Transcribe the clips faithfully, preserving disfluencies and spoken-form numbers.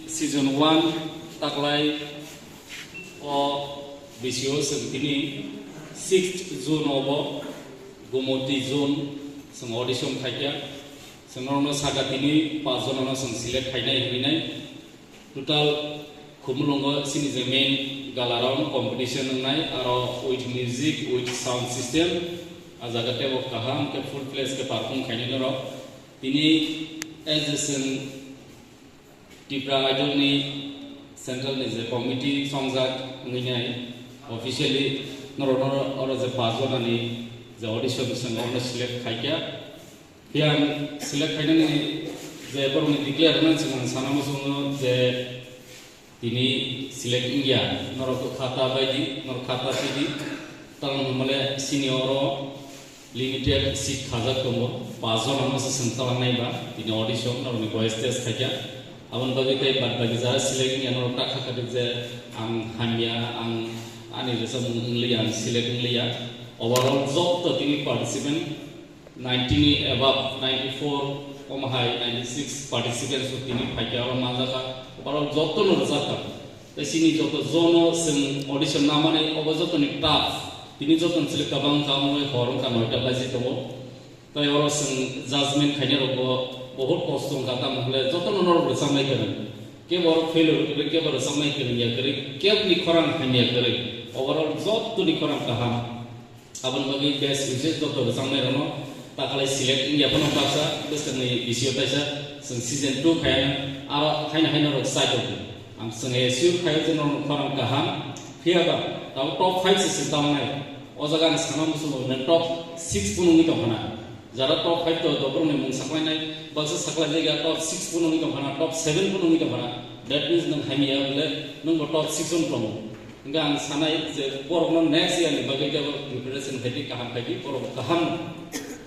Season one taklai o bisio chwng tini sixth June obo Gomoti Zone chwng audition khaikha. Chwng norokno saka tini paanch jonano chwng select khainai hinwi nai. Total Khumulwngo chini je main gala round competition wngnai, aro with music, with sound system, a jaga teibo kaham khe full fledged khe perform khainai norok. Tini as a chwng Tipra Idol ni central ni je committee songjak wngwi nai, officially norok, norok oro je paanch jonani je audition chwng orno select khaikha. Phiya ang select khainani je borokni declare rwna chwng ang sana muchungo je tini select wngya, norok khe khata baidi, norok khata sidi, tamoni hwnmale sini oro limited seat khajak tongo, paanch jona no se chwng talangnai ba, tini audition norokni voice test khaikha, aboni bagwi tei bad baki jara select wngya norok ta kha kha je ang hamya, ang ani rwchapmung wngliya, ang select wngliya, overall joto tini participant ninety ni above, ninety four omo hai ninety six participants o tini phaikhe oro manjakha, oro jotono rwchapkha. Tei chini joto jono chwng audition namani obo jotoni tough, tini jotoni chwli kwbang kha wngwi hor wngkha noita baji tongo. Tei oro chwng judgment khainai rokbo bohut kosto wngkha, tamo hwnle jotono norok rwchapnai kwrwng, kebo oro failure kwrwi, kebo rwchapnai kwrwngya kwrwi, kebni khorang hamya kwrwi, overall jotoni khorang kaham. Aboni bagwi best wishes joto rwchapnai rokno takalai select wngya phano baksa bwskangni bisio taisa chwng season two khaina aro haino haino rok chai tongo. Ang chwng assure khaio je norokno khorang kaham, phiya ba tabuk top five se chwng tangnai. O jaga ang sana muchungo nang top six phano wngwi tongkhana. Jara top five to, to borokni mung saklainai, baksa saklai jaiga top six phano wngwi tongkhana, top seven phano wngwi tongkhana. That means nang hamya bole nangbo top six o wng tongo. Hingke ang sanai je borokno next year ni bagwi tei borok preparation khaidi, kaham khaidi, borok kaham,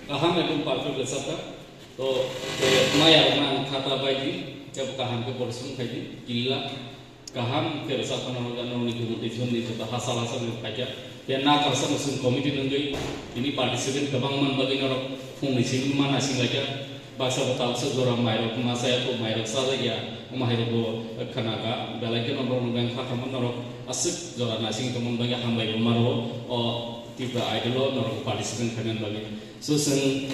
kaham ekdom perfect rwchapkha. To, je maya rokno ang khata baidi, tei kaham khe borok sung khaidi, killa, kaham khe rwchapkha norok, norokni Gumoti Zone ni joto hachal hachal ni phaikha. Tei nakarsa no chwng committee nungwi tini participant kwbang man bagwi norok phungni simi ma nasing laikha. Baksa bo tabuksa jora mairok ma chaya kho, mairok chajakya, omo hai rokbo khna kha, belai kheno borokno beng kha tongma norok aswk jora naising tongmani bagwi hambai bo maro o Tipra Idol o norok participant khaimani bagwi. So chwng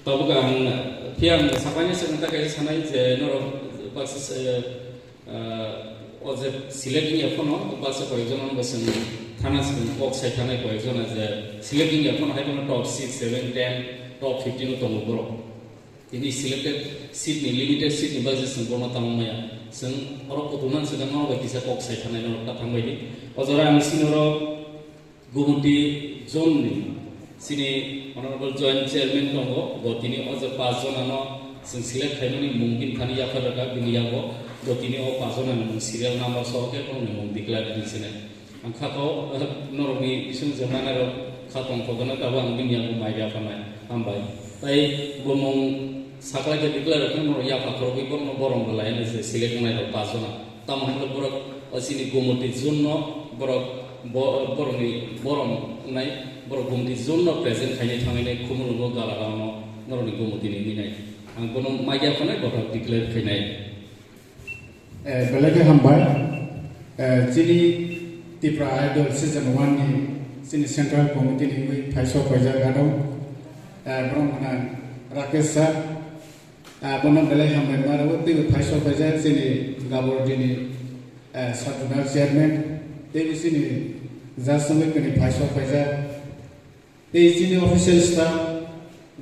tabuk ang phiya ang saklaini swkang ta kaisa sanai je norok baksa se, ah, o je select wngya phano baksa koyekjon bo chwng thana chwng kok sai thanai koyekjon je select wngya phano hai phano top six, seven, ten, top fifteen o tongo borok. Tini selected seat ni, limited seat ni bagwi chwng bono tamo maya. Chwng oro kutung nang swkang ma bai kisa kok sai thangnai norok ta thang bai di. O jora ang sini oro Gumoti Zone ni sini Honorable Joint Chairman tongo, bo tini o je paanch jona no chwng select khaimani mung bini thani yaphar rwkha, bini yago bo tini o paanch jona ni mung serial number soho khe borok ni mung declare wngwi sinai. Ang kha kho, norokni bising je manai rok kha tong kho gana, tabuk ang bini yago mai ya phanai. Hambai. Tai bo mung saklai khe declare khe norok yapha khorokgwi borokno borom belai hwnwi se select wngnai rok paanch jona. Tamo hwnle borok o chini Gumoti Zone no borok bo-, borokni borom wngnai, borok Gumoti Zone no present khainai thangwi nai Khumulwngo gala round no norokni Gumoti ni wngwi nai. Ang bono mai ya phanai, bothak declare khainai. Eh, belai khe hambai. Eh, chini Tipra Idol Season one ni chini Central Committee ni wngwi phaisok paijak adong. Eh, borok hwnna Rakesh sir. Ah, bono belai hambai ma rwo, teibo phaisok paijak chini Gabordi ni, eh, Sub Zonal Chairman. Teibo chini judge wngwi kwnwi phaisok paijak. Tei chini official staff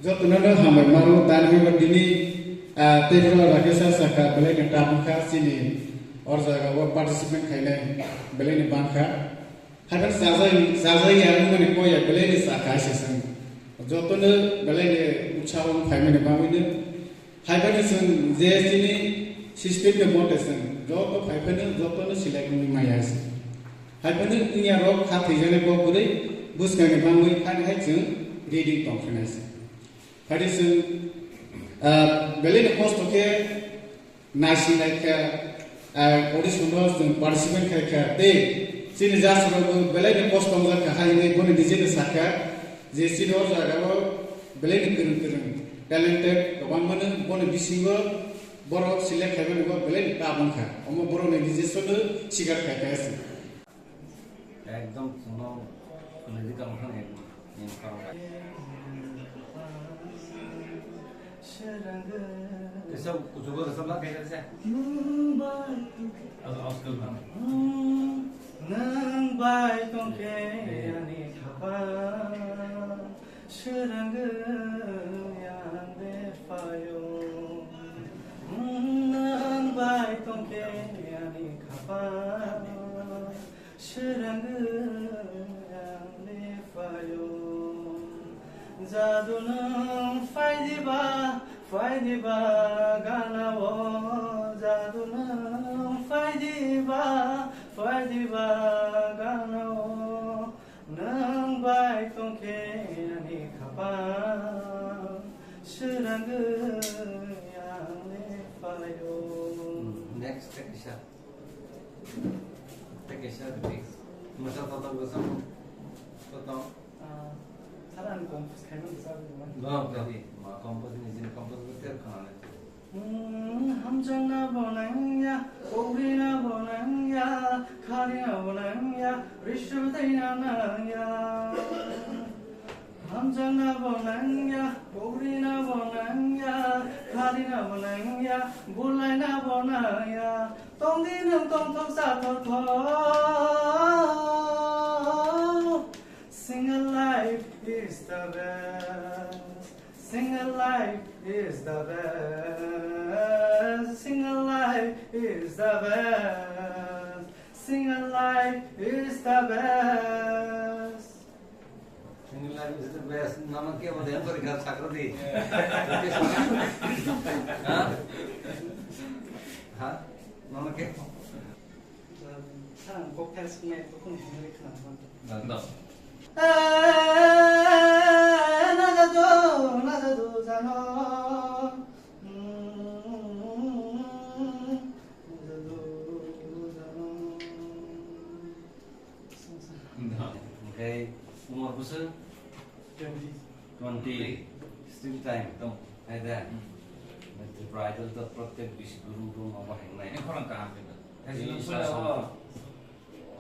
jotono no hambai mano, tani hwnba tini, ah, tei phano Rakesh sir sakha belai no tamo kha chini or jaga o participant khainai belai no bang kha. Haikhe chajai, chajai ya wngmani koi ya belai no sakha se chwng. Jotono belai no utsaho wng phaimani bagwi no. Haiphano chwng je chini system ni mote chwng joto phaiphano jotono select wngwi maya se. Haiphano wngya rok kha thwijani kok kwrwi bwskangni bangwi thani hai chwng ready tong phinai se. Haidi chwng, ah, belai ni kosto khe naising lai kha, ah, audition o chwng participate khai kha tei chini judge rok bo belai ni kosto wngjak kha hai hwnwi boni nijino sakha je chini o jaga o belai ni kwrwng kwrwng Talented kwbangmano, boni bisingo borok select khaimani bo belai ni tough wngkha. Omo borokni rejection no sikar khai kha se. Ekdom chwngno lyrical wngkha ni, ni khorang bai. Kaisa kuchugo rwchapna khe se. Nwng bai tongkhe ani khapang. Swrwngwi ang le phaio, nwng bai tongkhe ani khapang. Swrwngwi ang le phaio, jadu nwng phaidiba, phaidiba ganao, jadu nwng phaidiba, phaidiba ganao. Nwng bai tongkhe ani khapang, swrwngwi ang le phaio. Hmm, next, tei kisa. Tei kisa, tei kisa. Masa tatal gosam. Tatal. Ah, sir, ang compose khaimani sir, di man. Ba, ba, di. Ma compose ni, jin compose ko ter khana le. Hmm, hamjakna bo nangya, pogrina bo nangya, kharina bo nangya, rishwtaina nangya. Hamjakna bo nangya, pogrina bo nangya, kharina bo nangya, bulaina bo nangya. Tongdi nwng tongthok sathok thok. Single life is the best. Single life is the best. Single life is the best. Single life is the best. Single life is the best. Nono ke bole yang kori kar sakro di. Ha? Ha? Nono ke? Ang kok thai swngnai, kok thai swngnai khna hwn. Dam, dam. Eh, na jadu, na jadu jano. Hmm, na jadu jano. Dam. Oke, umur bwswk? Twenty. Twenty. Still time. Tong. Hai da. Hmm. Tripura Idol to prottek bisi guru guru omo hingnai. Ini khorang kaham khe. Hai, ini sila sila sila. Sila.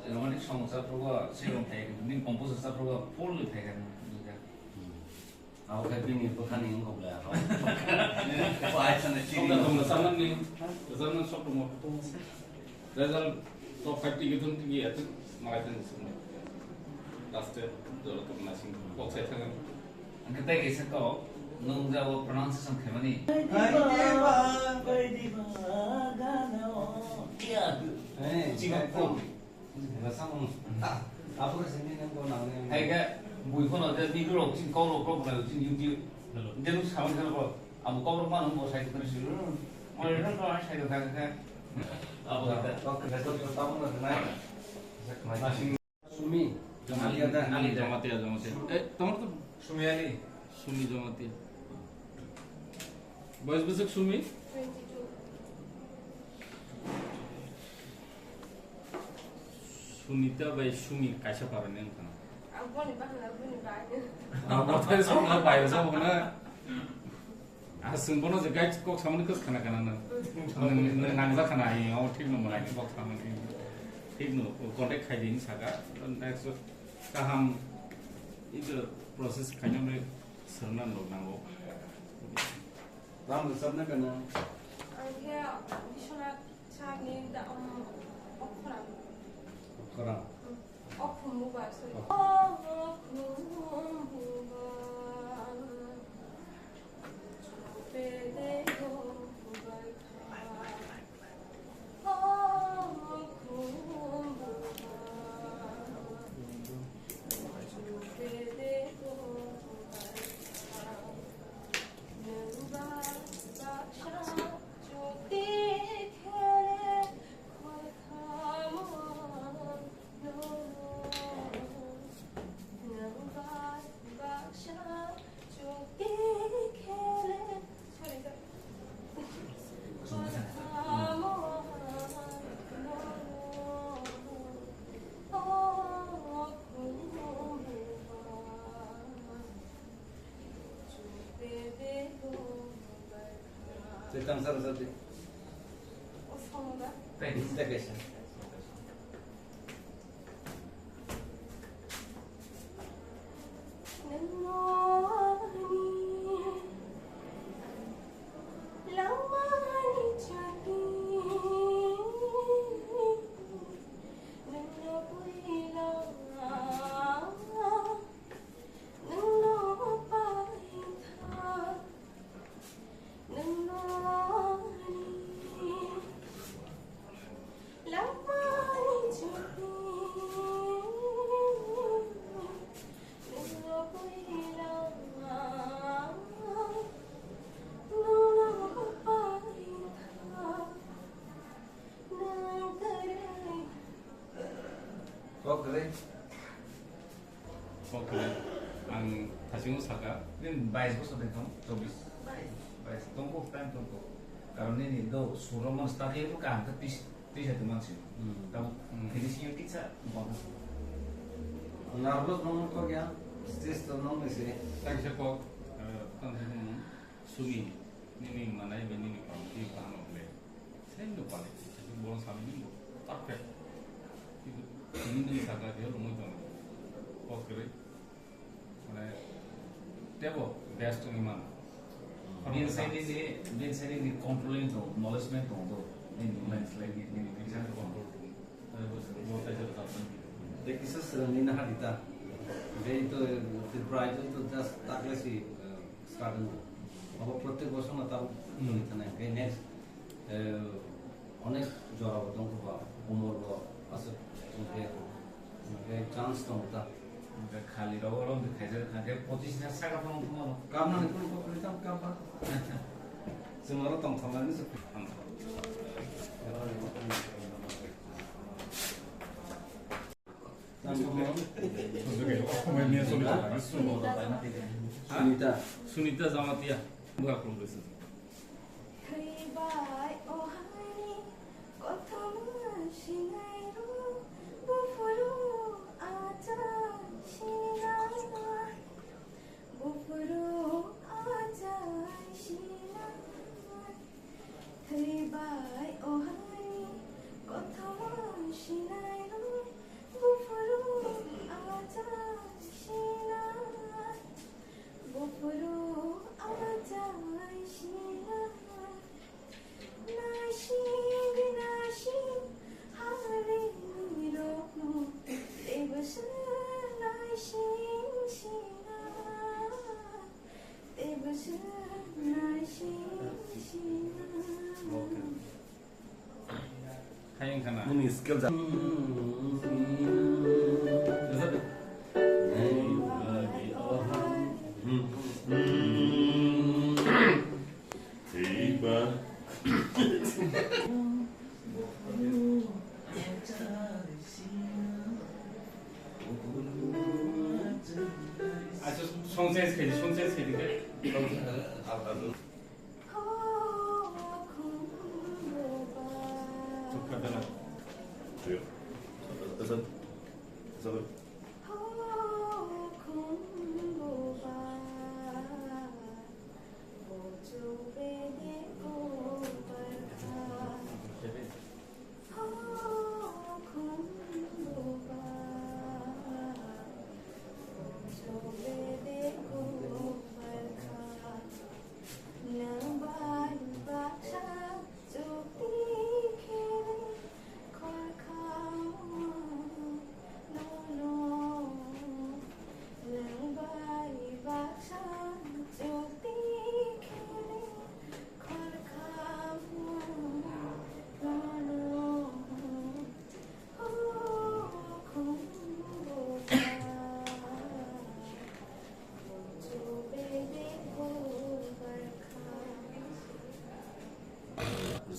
Romantic song sa progo sila thai, ni compose sa progo full thai kan. Hmm. Abo khe bini bwkhani wngkha bwle abo. Bai sana chiri. Song da dong da saman ni. Saman sok dong. Result top five tigi thum tigi atuk malai thang sung. Last jora tok nasing kok sai thang. Ang khe tei kaisa kok, nwng jabo pronunciation khaimani. Hai deba, hai deba, gana o. Iya. Eh, chikak pun. Rasa mung. Ah, apa sih ini yang kau nang ini? Hai khe, bui phone ada ni kok sing kau lo kok lo sing YouTube. Dia lu sama sama kok. Abo kok mana mau saya terus dulu. Mau dia kan kau saya kata kata. Abo kata. Kok kata tu pertama nak naik. Nasing. Sumi Jamatia da. Ali Jamatia, Jamatia. Eh, tomar to? Sumi Ali. Sumi Jamatia. Boyos bwswk Sumi? Twenty-two. Sunita bai Sumi kaisa para ni wngkha na? Aboni bahana, aboni bahana. Abo tai songla bai sa bokna. Ah, chwng bono je guide kok samani kos khana khana nang. Nang, nang nangja khana, ai, o thik no malai ni kok samani. Thik no, contact khai di ni saka. Next kaham, ito process khaina mai serna lo nango. Ram rwchapna kana? Ang khe Biswanath sir ni da, um, Okhoram. Okhoram. Um, Okhum bubar, sorry. Okhum bubar. Tang sar sar di. Thank you. Thank you, sir. Kok kwrwi. Kok kwrwi. Ang thasingo saka, nini bais bosor de tong, chobis? Bais. Bais. Tongko, time tongko. Karon nini do surok man start ye kaham khe tis-, tisa tongman si. Hmm. Tamo, hmm, finishing yo kisa bangkha. Nervous nong kok ya, stress to nong ni se. Kaisa kok, eh, tang sini sumi, nini manai be nini pamti bahano le. Same no quality. Borok sami ni bo perfect. Kintu tini ni saka dia rumah tong. Kok kwrwi. Mane tebo best ni man. Bin side ni, bin side ni controlling to, knowledge man to do. Ni, ni, ni, ni, ni, ni, ni, control. Tei kisa swrwngwi naha di ta. Tei to, eh, Tripura Idol to just takle si, eh, start wngkha. Abo protek bosor no tabuk wngwi thanai. Tei next, eh, onek jora bo tongkha ba, umor bo aswk wngkhe, wngkhe chance tongo ta. Wngkhe khali rogo rok khaijak kha khe pochis na saka phano wngkha mano. Kamnani kunu kok kwrwi tamo kam ba. Chwng oro tongthoknani se. Sunita. Sunita Jamatia. Buka khulum rwsajak. Thwibai o hani kothoma sinai rw, buphuru achai sinai, buphuru achai sinai. Thwibai o hani kothoma sinai rw, buphuru achai sinai, buphuru achai sinai. Naising naising harini rokno teibo se naising sinai. Hayang khana. Nini skill ja. Thwiba. Acha, song change khaidi, song change khaidi khe. Chukka dala. Acha, acha.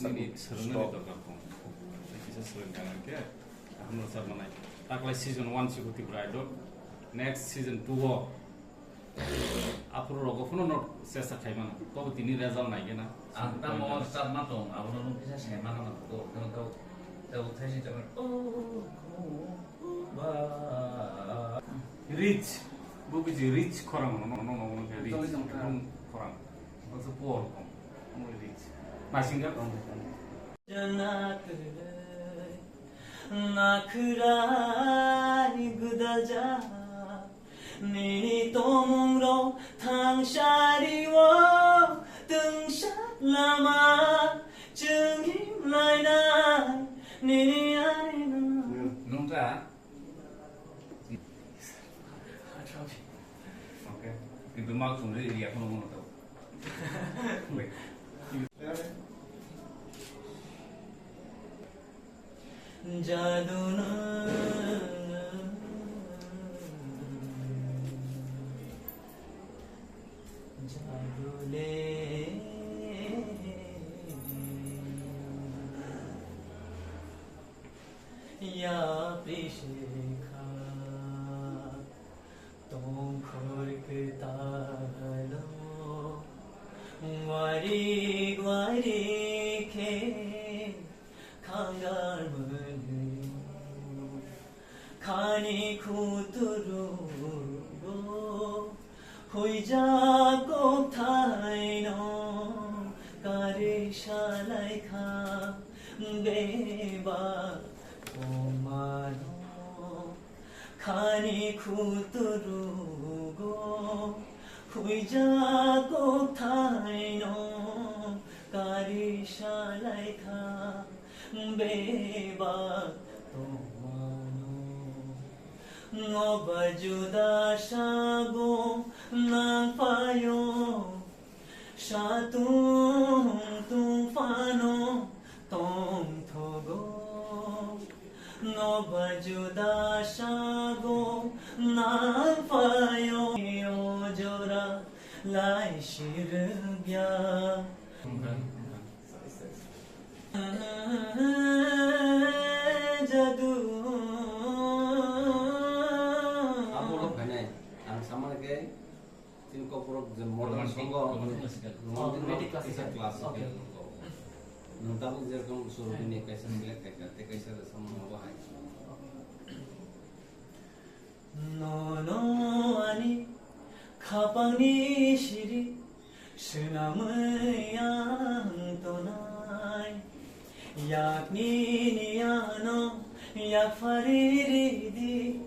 Nini swrwngnani dorkar kho. Kisa swrwng kha hwnkhe, hamno sa manai. Taklai season one si Tripura Idol. Next season two o. Aphuru rogo phano no chesta khai mano. Tobo tini result nai gena. Ang tamo start ma tong, abono nung kisa sai mano na to. Tamo to, to thaisi tamo. Oh, oh, oh, ba. Rich. Bo bisi rich khorang no, no, no, no, no, rich. Totally tong kha. Khorang. Also poor kong. Masinga. Nakhrai gwdalja nini tomungrok thangsario twngsa lama chwng himlainai nini ani. Nungta. Okay. Kintu ma chwng ri ri akhno mano to. Wait. Jadu na, jadu le. Ya Prishikha, tongkhor kwtalo, warik warik khe khangar mwnwi. Khani khuturugo huijak kokthaino kari salaikha bebak tongmano. Khani khuturugo huijak kokthaino kari salaikha bebak tongmano. Noba juda sago nangphaio, satung tungphano tongthogo. Noba juda sago nangphaio, o jora lai sirgya. Jadu. Abo lo phainai, ang samani khe, tin kok borok je modern songo, modern classical. Modern classical. Classical. Okay. Nwng tabuk je rokom suru bini kaisa select khaikha, tei kaisa samung abo hai. Nono ani khapangni siri swnamwi ang tonai. Yakni niyano yakphari ridi,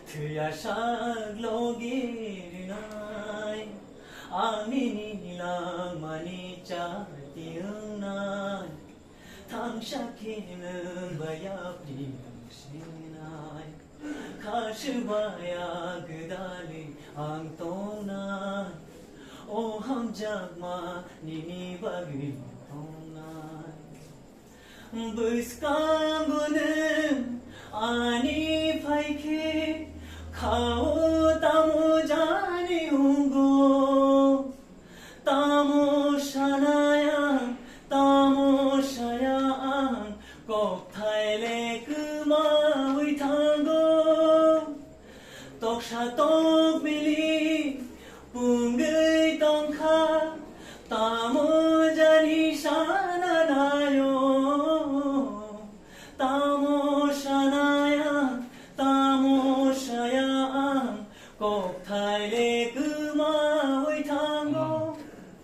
thwiya sak logi rinai. Ang nini langmani chati wngnai. Thangsa khe nwng bai yapri ang sinai. Kha swbaya gwdalwi ang tongnai. O hamjakma nini bagwi tongnai. Bwskango nwng ani phai khe kha-o tamo jani wngo. Tamo sanai ang, tamo saya ang, kokthai le kwmawi thango. Toksa tokbili pungwi tongkha, tamo jani sana naio. Tamo sanai ang, tamo saya ang, kokthai le kwmawi thango.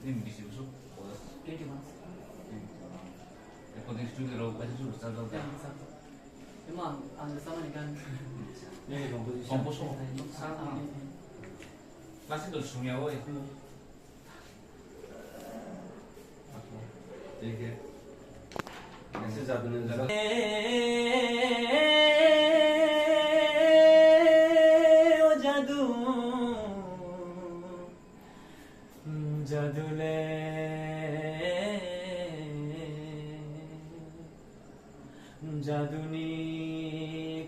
Nini bisi bwswk? Twenty one. Recording studio rok kaisa chwng sajak da. Emo ang, ang rwchapmani gan. Nini composition? Composition. Ang, ang, ang. Classical songya oi. Hmm. Thank you. Next is Abhinandan. O jadu, jadu le, jadu ni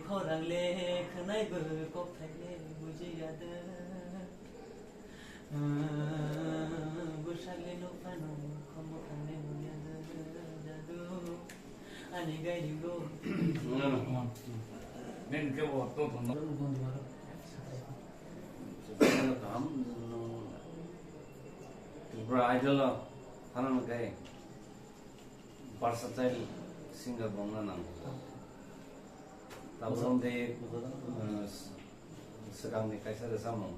khorang le khwnai bo kokthai le bujiya de. Bwsakni nokphano khombo khangnai nungya jadu ani gairingo. Nini khe bo to thangno. Tripura Idol o thangnani khe versatile singer bongna nango. Tabuk de, uh, s-, swkangni kaisa rwchapmung.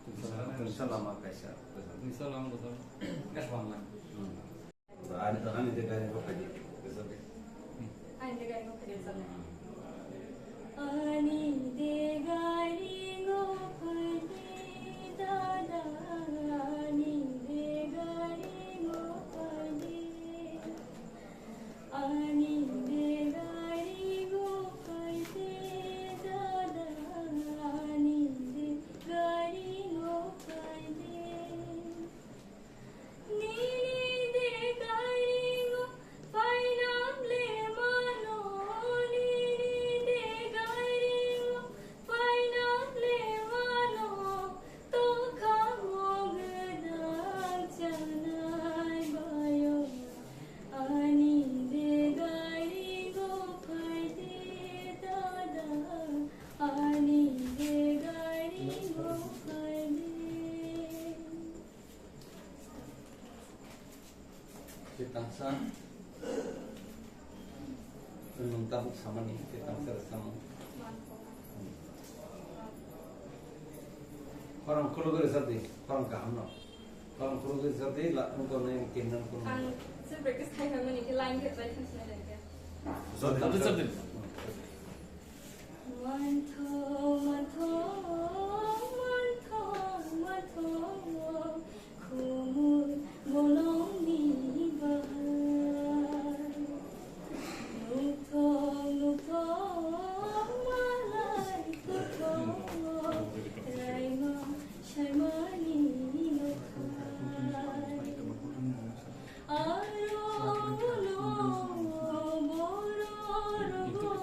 Twisa lama kaisa. Twisa lama kaisa. Yes, one line. Ani de gari ngo phaidi, rwjak di. Ani de gari ngo phaidi, rwjak di. Ani de gari ngo phaidi, dada, ani de gari ngo phaidi. Ani de gari ngo phaidi, dada, ani de gari ngo phaidi. Nini de gari ngo phainang le mano, nini de gari ngo phainang le mano, tokha mo gwdang chanai bayo. Ani de gari ngo phaidi, dada, ani de gari ngo phaidi. Tei tangsa nwng tabuk samani, tei tangsa rwchapmung. Khorang khulugwi rwchap di, khorang kaham no. Khorang khulugwi rwchap di, la, wngkha nai kemnang khulugwi. Ang se practice khai khai mani khe line khe try khe sinai lai khe. Rwchap di, rwchap di. Mantho, mantho, mantho, mantho, khumui bolongni bahai. Nukthok, nukthok, malai kuthok, raima saimani nokhai. Aro ulo borok rogo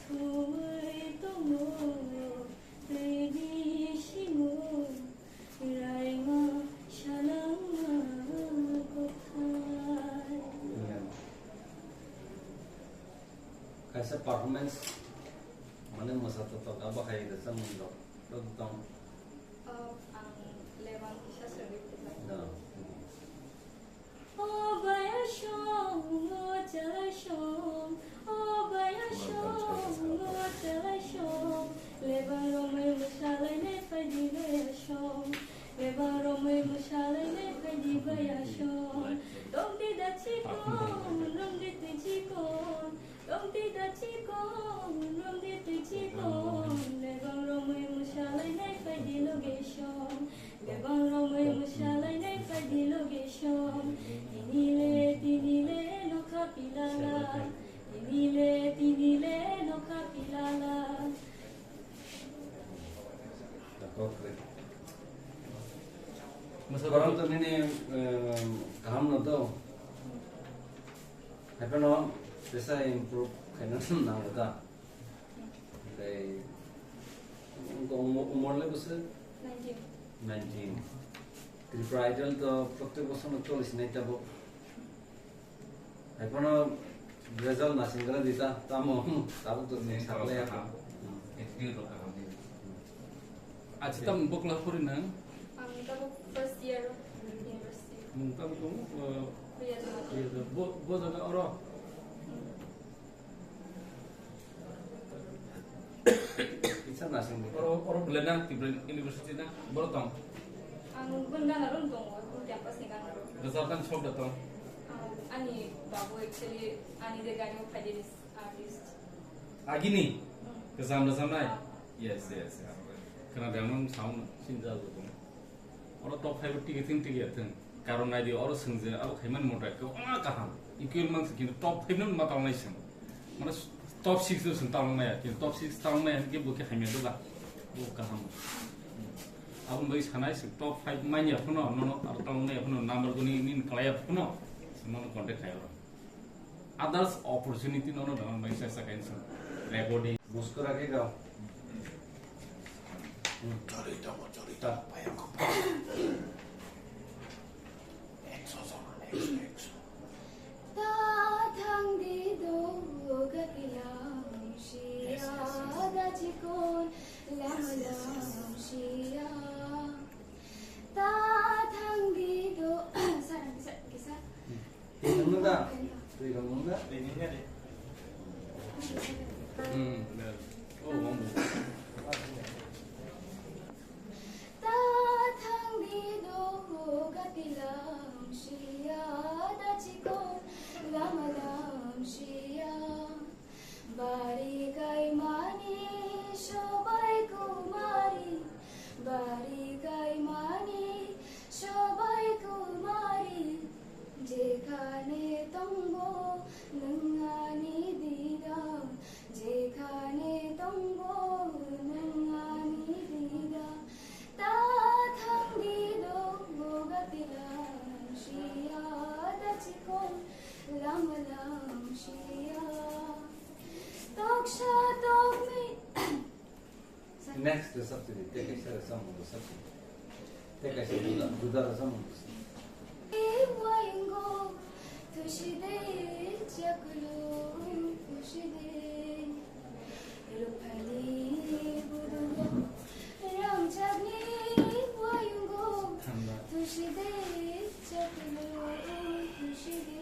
thumui tongo twi bisingo. Raima salangma kothai. Kaisa performance, mane, mwsa totok abo hai rwchapmung rok, rok tong. Oh, ang lebang kisa sori kisa. No. O baya song, o chala song, o baya song, o chala song. Lebang romwi mwsalainai phaidi baya song. Lebang romwi mwsalainai phaidi baya song. Romdi da chikon, romdi twi chikon. Romdi da chikon, romdi twi chikon. Lebang romwi mwsalainai phaidi loge song. Lebang romwi mwsalainai phaidi loge song. Tinile, tinile nokha pilala. Tinile, tinile nokha pilala. Mwsa borok to nini, eh, kaham no to. Haiphano tesa improve khaina nango da. Tei umor, umor le bwswk? Nineteen. Nineteen. Tripura Idol to prottek bosor no choli sinai tabuk. Haiphano result nasingra di ta, tamo, tabuk to chwng saklai ya. Attitude rok kaham di. Achi tamo bokla pori nang? Ang tabuk first year university. Mung tabuk tong, eh, Riyadh. Riyadh. Bo, bo jaga oro? Kisa nasing. Oro, oro belai na, Tripura University na, boro tong? Ang bun gana ron tongo, bun campus ni gana ron. Result ang sok da tong? Ang, ani babu actually, ani de gani o phaidi artist. Agini? Hmm. Kesam da samnai? Ah. Yes, yes, yes. Kena damang sound, sinja tong. Oro top five o tigi thung tigi ya thung. Karon nai di oro swngjak abo khaimani mota kwbangma kaham. Equal mangsa kintu top five no ma talnai swng. Mane top six no swng talnai ya. Kintu top six talnai ya hwnkhe bo khe hamya doga. Bo kaham. Abo bai sanai swng top five manya phano nono aro talnai ya phano number guni nin kalai ya phano. Swng nono contact khai oro. Others opportunity no no dang bai sa sa kain sa recording. Muskura ke gao. Chori tongo, chori tongo, payang ko payang. Ekso jon, ekso, ekso. Ta thang di do gati lam shia da chikon lam lam shia. Ta thang di do sa kisa kisa. Twi rwngno da? Twi rwngno da? Hmm, da. Oh, wrong. Ta thang di do gati lam shia da chi Siya, bari kaimani sobai kumari, bari kaimani sobai kumari, jekhane tongbo nwng ani dida, jekhane tongbo nwng ani dida, ta thangdi do bogatila siya ta chikon. Lam lam siya. Toksa tokmi. Next resap sini, tekaisa resap mo resap sini. Tekaisa juda, juda resap mo resap sini. Wayungo, tushide, chakulu, tushide. Ruphani budugo, rangchakni wayungo, tushide, chakulu, tushide.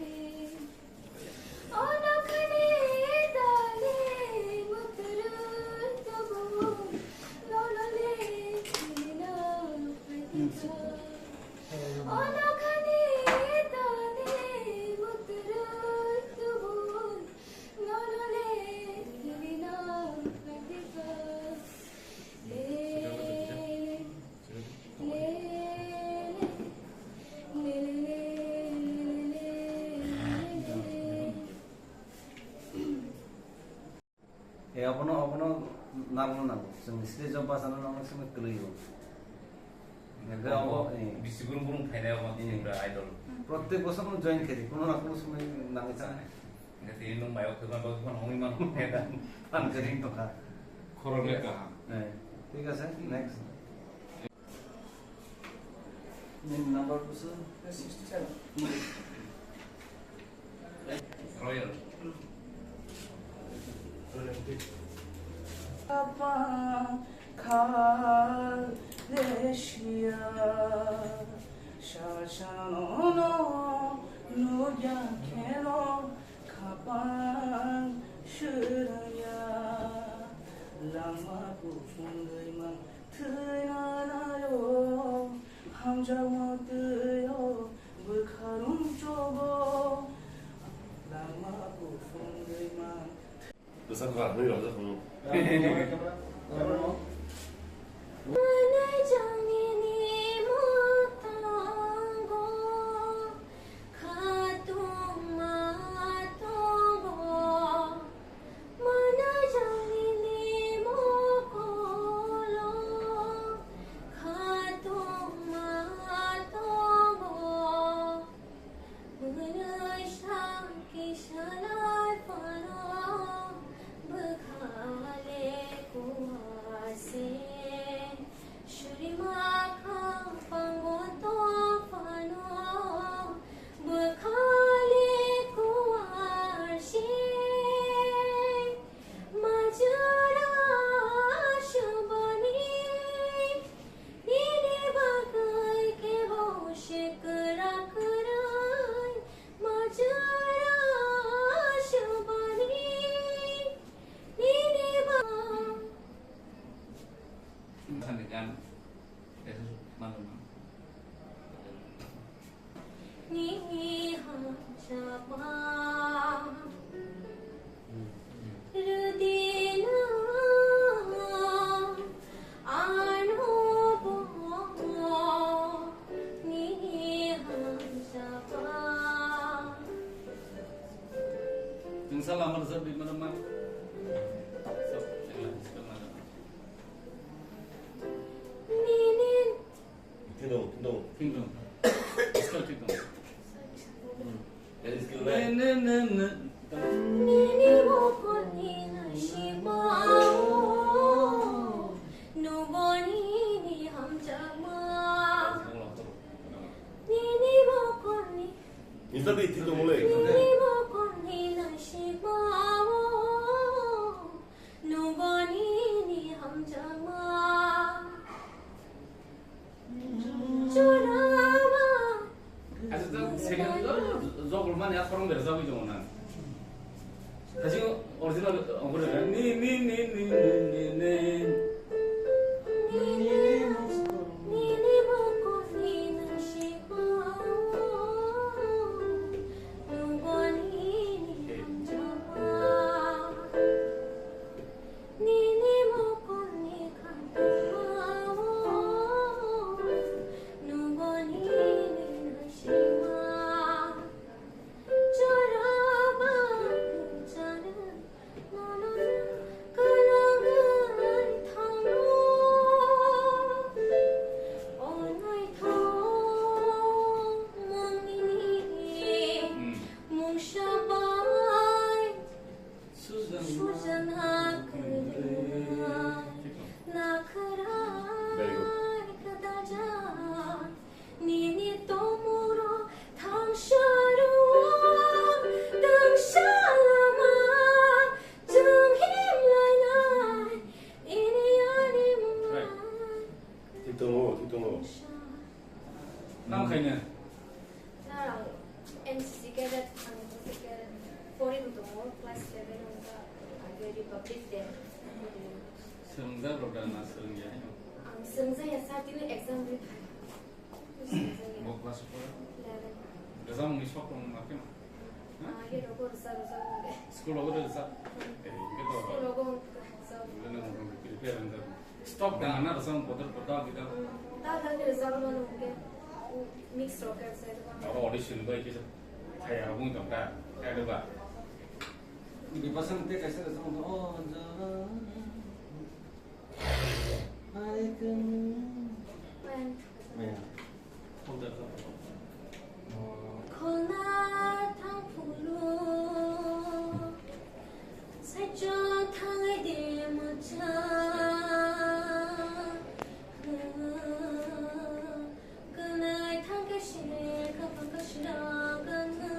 Eh, abono, abono narwkna nango. Chwng stage o bachana nango, simi kwlwi o. Hwnkhe abo, eh. Bisi gurung gurung phainai abo, eh, Tripura Idol. Protek bosor no join khe di, kuno na kuno somoi nangwi cha. Hwnkhe tini nwng mayo khwma bagwi phano wngwi mano. Phan kwrwi wng tongkha. Khoroknwi kaham. Eh, thik ase, next. Nini number kusu? Sixty seven. Royal. Apa kha lesia sasano no nugya kheno khapang sirya lama kuphung gwi mang. Thwinanaio, hamjakma twiyo, bwkha rungchogo, langma kuphung gwi mang. Bwsa kwrak hwnwi rwjak hwnwi. Manai jangni ni mwtango, khatungma tongo. Manajangni ni mokolo khatungma tongo. Bwrwi sakhi salai phano bwkha le kuase. Surima khaphang bo tongphano, bwkhali kuarsi. Majra shabani, nini bagwi kebo se kwrak kwrwi. Majra shabani, nini ba- Sani gan, eso mano mano. Nini hamchapa rudina ano bo nini hamchapa. Tinsal amar sab bimar ma. Sab, sab, sab, sab. Nini. Thindong, thindong. Thindong. Skill thindong. Hmm. That is skill, right? Ne, ne, ne, ne. Nini mokol ni nasi bao. Nubo nini hamjakma. Nini mokol ni. Insta di thindong le. Nini mokol ni nasi bao. Nuboni ni hamjakma. Chorama. Acha, ta second, jogol mani a khorang berjagwi tongo na. Kachi original ongkore ni, ni, ni. Nini mokol ni nasi bao. Nuboni ni hamjakma. Seven wngkha, age Republic Day. Swngjak rok da na swrwngya? Ang swngjaya, sir, tini exam ri phai. Swngjaya. Bo class o pora? Eleven. Exam ni sok tong ma khe? Ha? Ah, ye rogo rwsa rwsa wngkhe. School rogo rwsa? Hmm. Eh, hingke to. School rogo rwsa. Wngkhe nang prepare wngkha. Stock da na rwchapmung bodol bodol kita. Ta ta ni rwchapmung mano hwnkhe mix rock and side ba. Abo audition bai kisa thaya rok wng tong ta, kaya de ba. Ni pasang te kaisa rwchapmung, oh, ja. Hai kan. Wen. Maya. Khwna thang phuru, saichung thangai de mwcha. Kwnai thang khe se, khaphang khe se rang gana.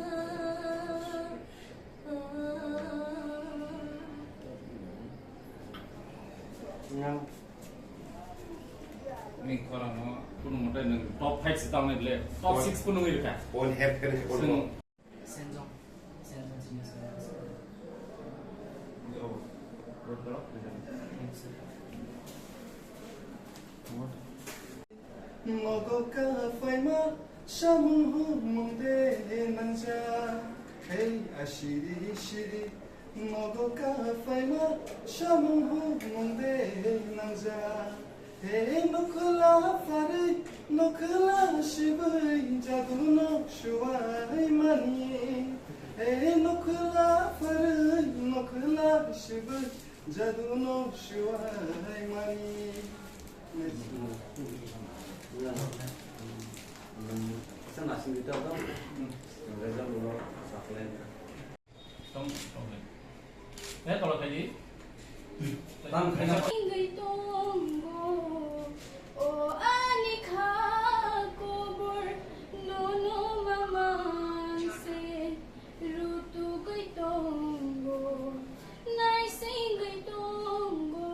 Nang. Ni khorang no kunu mote nang top five se tang nai le, top six punu ngi ka. One head kene se Sing. Senjong, Senjong Senior Secondary School. Yo. Thanks, sir. Nogo ka phaima samung humung de nangjak. Hei asiri siri, nogo ka phaima samung humung de nangjak. Hei nokhla pharwi, nokhla sibwi, jadu no suwai mani. Hei nokhla pharwi, nokhla sibwi, jadu no suwai mani. Tong, tong. Eh, kalau tadi. Tang, tang. Tongo, o ani kha kobor, nono maman se. Rutugwi tongo, naisingwi tongo,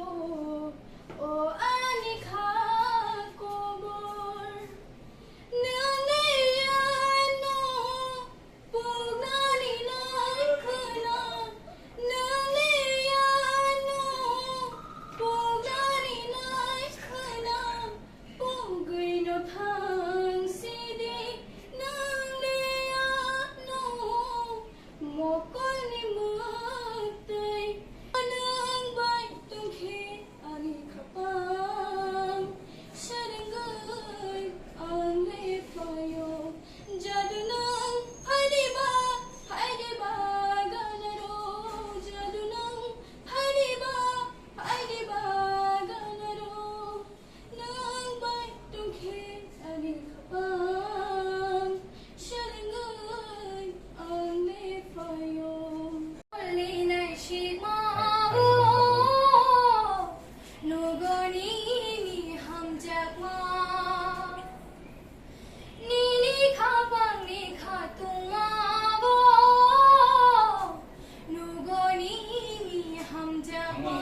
o ani kha kobor. Nini ano pugnani nai khwna, nini ano pugnani nai khwna. Pogwi no thang sidi nang le ano mokolni mwktwi. Nang bai tongkhe ani khapang, serengwi ang le phaio. Jadu nang phaidi ba, phaidi ba ganaro. Jadu nang phaidi ba, phaidi ba ganaro. Nang bai tongkhe ani khapang, serengwi ang le phaio. Holi nai sikma o, nugo nini hamjakma. Nini khapang ni khatungma o, nugo nini hamjakma.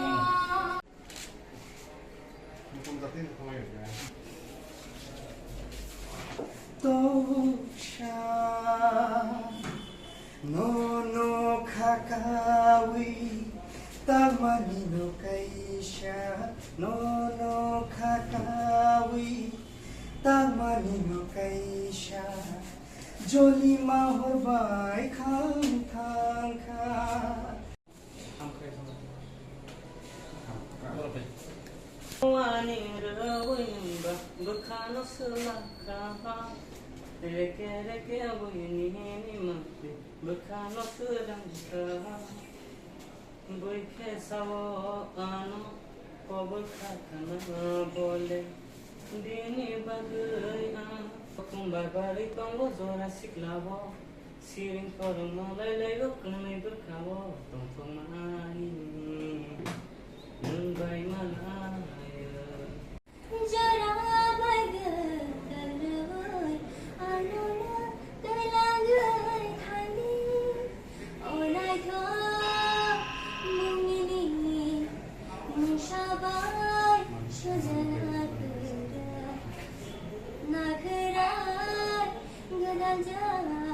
Tosa, nono khakawi, tamani no kaisa, nono khakawi, tamani no kaisa, joli mahor bai khang thangkha. Ani rwui ba bwkhano swlakha, reke reke buini hini mangtwi bwkhano swrangkha. Bwikhe sao ano kobor khakhana bole, bini bagwi ang bai barwi tongo jora siklabo. Siring korokno lailai o kwnwi bwkhao tongthokma ani nwng bai malaio. Jora bai gwdalwi ano no twlangwi thangdi. O naithok mungni nini mungsa bai sujana kwrwi. Nakhwrai gwdal jora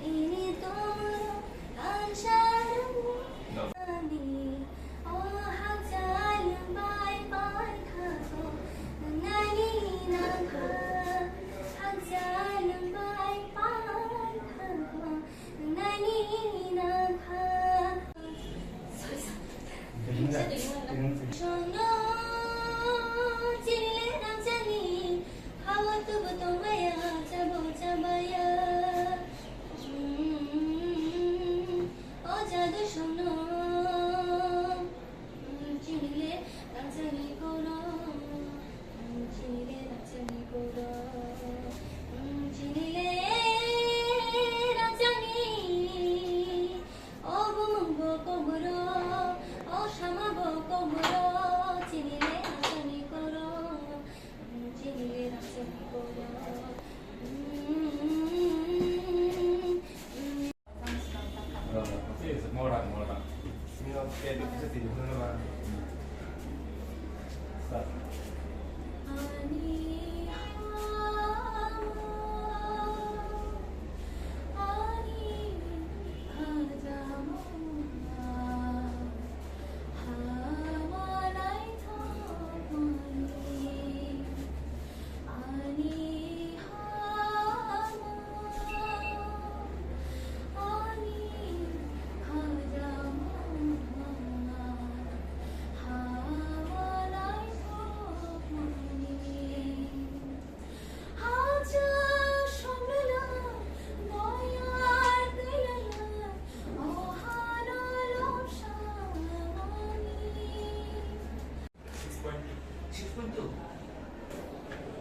nini tomoro ang sarwngwi. Six point two. Six point two.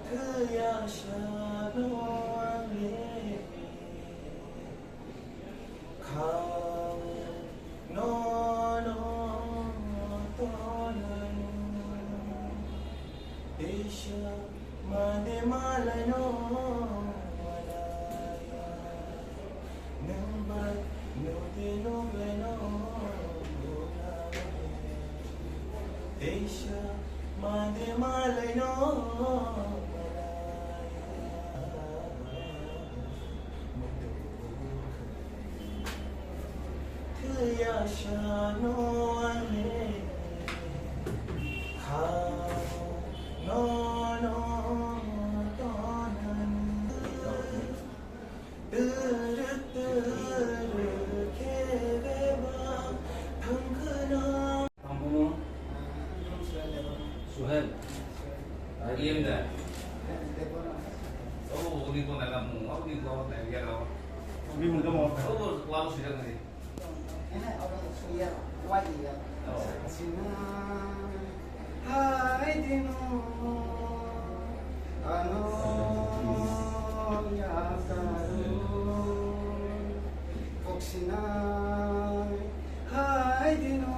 Thwiya sano ang le kha no no tonani. Teisa mande malai no malaya. Nungba nute nunglaino. Teisa mande malaino. Thwiya sano ang le kha no no tonani. Suhail. Alien da. Oh, uni ko na mo, uni ko na ya lo. Uni mo mo. Oh, wa mo sida ni. Hai dino ano yakaru koksinai hai dino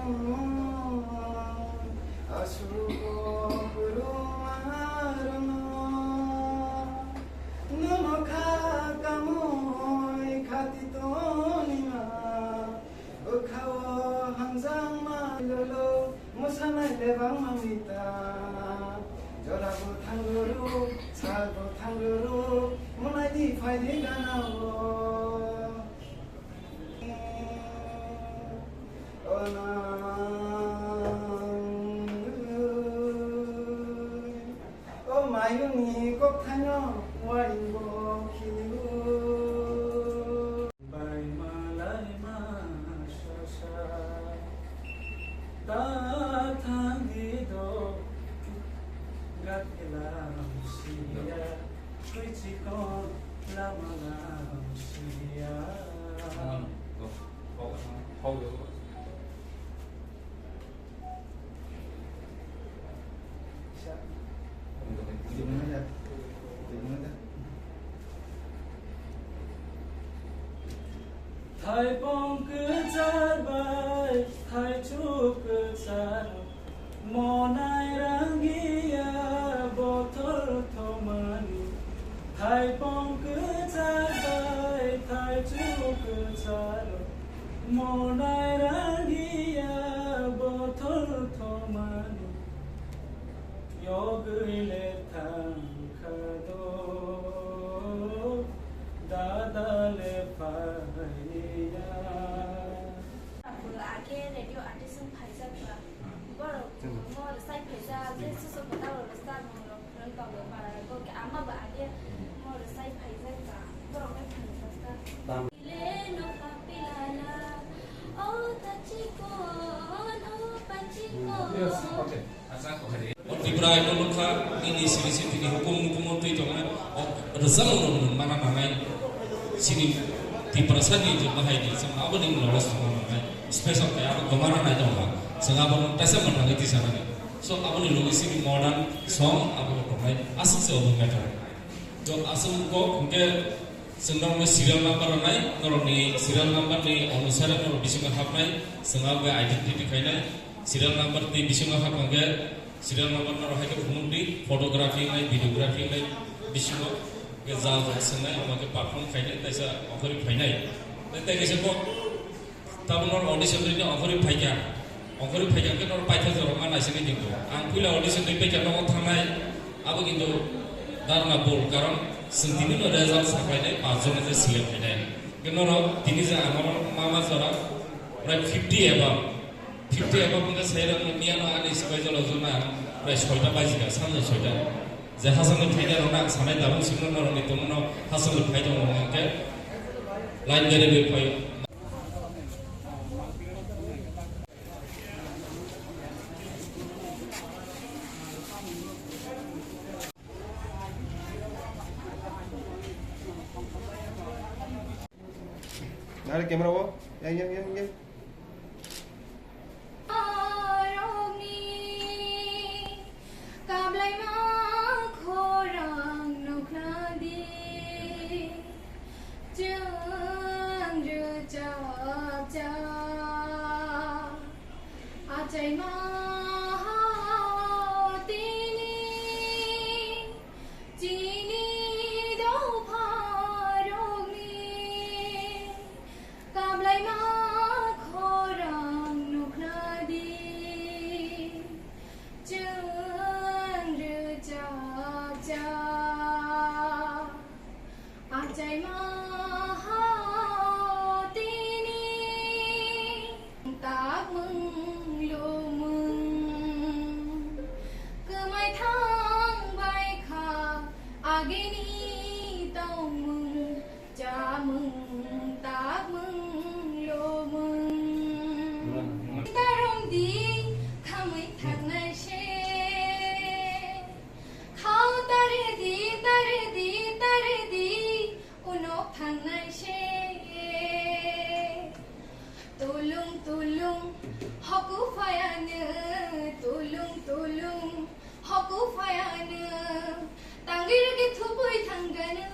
asuko kurumarono nono kha kamoi khati tonima. Bwkhao hamjakma lolo, mwsanai lebang mangni ta. Jorabo thangruru, salbo thangruru, munaidi phaidi ganao. O nang, o mayungni kokthaino waringo khiliu. Bai malai ma sasa, ta thangdi do, gat elam siya, twi chikon lama lam siya. Thaipong kwchar bai thaichuk kwchar, monai rangya bothor thomani. Thaipong kwchar bai thaichuk kwchar, monai rangya bothor thomani. Yogwi le thangkha do, dada le phailiya. Abo age radio artist wng phaijak ba. Borok mo rwchai phaijak, je susu kwtal rwchar mo rok phwrwng tongo para rok. Ama ba age mo rwchai phaijak ba. Borok bai phaijak ta. Yes, okay. O Tripura Idol wngkha, nini siri siri ni hukum hukumo twi tongnai, o rwchapmung rok nwng mana nangnai, sini Tiprasa ni je bahai ni, chwng abo ni knowledge tongma nangnai, special khe abo gomara nai tongkha, chwng abo no kaisa mwthangwi tisa nani. So abo ni logi sini modern song abo tongnai, aswk se obo matter. To aswk kok hwnkhe chwng norokno serial number rwnai, norokni serial number ni onusare norok bisingo hapnai, chwng abo identity khainai. Serial number tei bisingo hapkha hwnkhe serial number norok hai khe phunukdi, photography wngnai, videography wngnai, bisingo hwnkhe jal jal swngnai, omo khe perform khainai, taisa ongkhorwi phainai. Tei, tei kaisa kok tabuk norok audition rwdi ongkhorwi phaikha. Ongkhorwi phaikha khe norok paithago jorok ma naisingwi tongo. Ang puila audition twi paikha nogo thangnai, abo kintu dharna bol, karon chwng tini no result saklainai, panch jon je select khainai. Khe norok tini je ang oro ma ma jora prai fifty above, fifty above wngkha sai rok miya no ani sipai jolo jona prai soita bajikha, sanja soita. Je hasongni phainai rok no ang sanai tabuk simi norok ni tongmano hasongni phai tongo hwnkhe line berai bai phai. Nari camera wo, yang, yang, yang, yang. Kablai ma khorang nukna di. Chwng rwchapjak achaima tini chini dopharokni kablaima khorang nukna di. Chwng rwchapjak achaima tini takmung lumung kwmai thang bai kha agini tongmung chamung takmung lumung. Tarong di khamwi thangnai se. Khao tare di, tare di, tare di, unok thangnai se. Tulung tulung hoku phayano, tulung tulung hoku phayano. Tangir ke thupui thangano,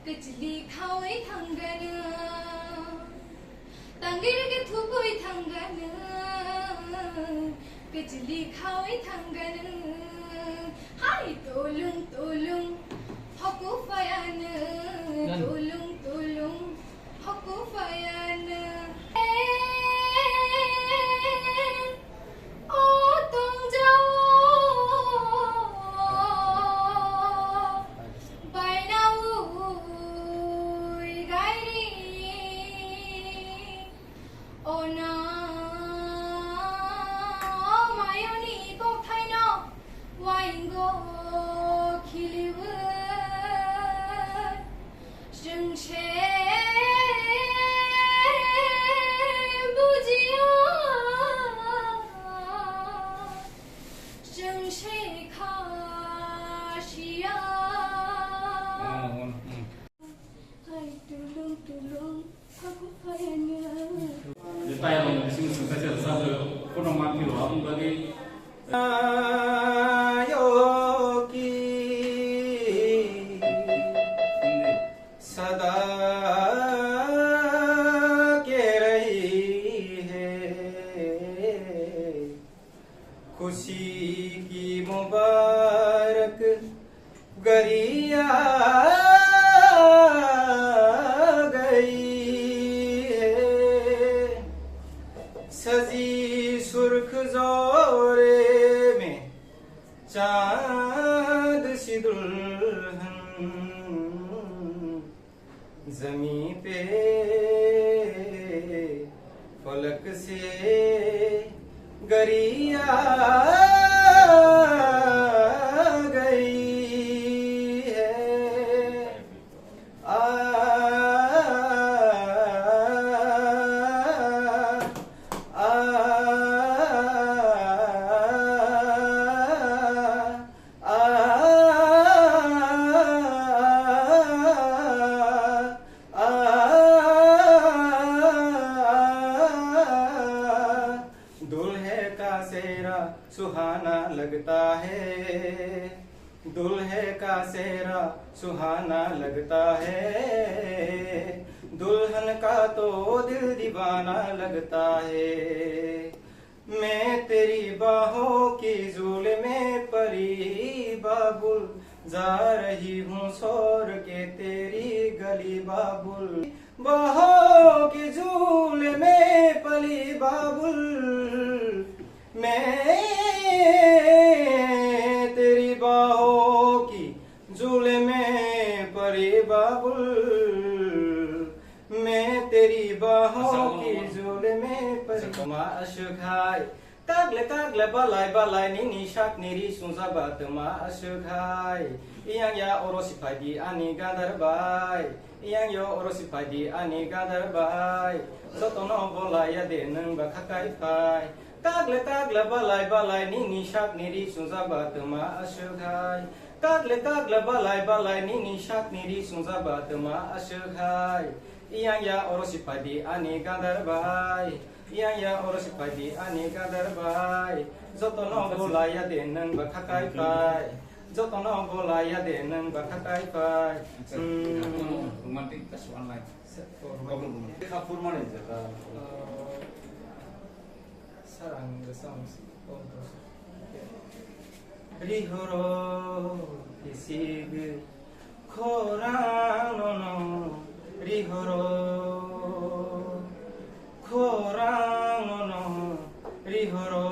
kechli khawi thangano. Tangir ke thupui thangano, kechli khawi thangano. Hai tulung tulung hoku phayano, tulung tulung hoku phayano. O tongjao baina ui gairi. Ona mayoni kokthaino waingo khiliwi. Chwng se bujiya, chwng se khasiya. Hai tulung tulung, haku phayanya. Tayarong bising sengkajal sajo, kono mati lo, abang bagi. Ayo ki. सदा के रही है खुशी की मुबारक गरिया गई है। सजी सुर्ख जोड़े में चांद सी दुल्हन जमीं पे फलक से गरिया गई है। आ, आ, आ, आ, आ, आ, दूल्हे का सेहरा सुहाना लगता है, दूल्हे का सेहरा सुहाना लगता है, दुल्हन का तो दिल दीवाना लगता है। मैं तेरी बाहों की झूल में परी बाबुल, जा रही हूँ छोड़ के तेरी गली बाबुल। बाहों की झूल में परी Pari Babul, main teri baho ki jule mein pari Babul, main teri baho ki jule mein pari. Toma aswk hai. Kagle kagle balai balai nini sakni ri sungjago toma aswk hai. Iyang ya oro siphai di ani gadar bai. Iyang ya oro siphai di ani gadar bai. Jotono bolai ya de nwng ba khakai phai. Kagle kagle balai balai nini sakni ri sungjago toma aswk hai. Kagle kagle balai balai nini sakni ri sungjago toma aswk hai. Iyang ya oro siphai di ani gadar bai. Iyang ya oro siphai di ani gadar bai. Jotono bolai ya de nwng ba khakai phai. Jotono bolai ya de nwng ba khakai phai. Acha, hmm. Romantic, just one line. Sa-, oh, romantic. Romantic. Kha phurmani jata. Oh. Sir, ang the songs. Oh, the Rihoro kisigwi khorang nono rihoro, khorang nono rihoro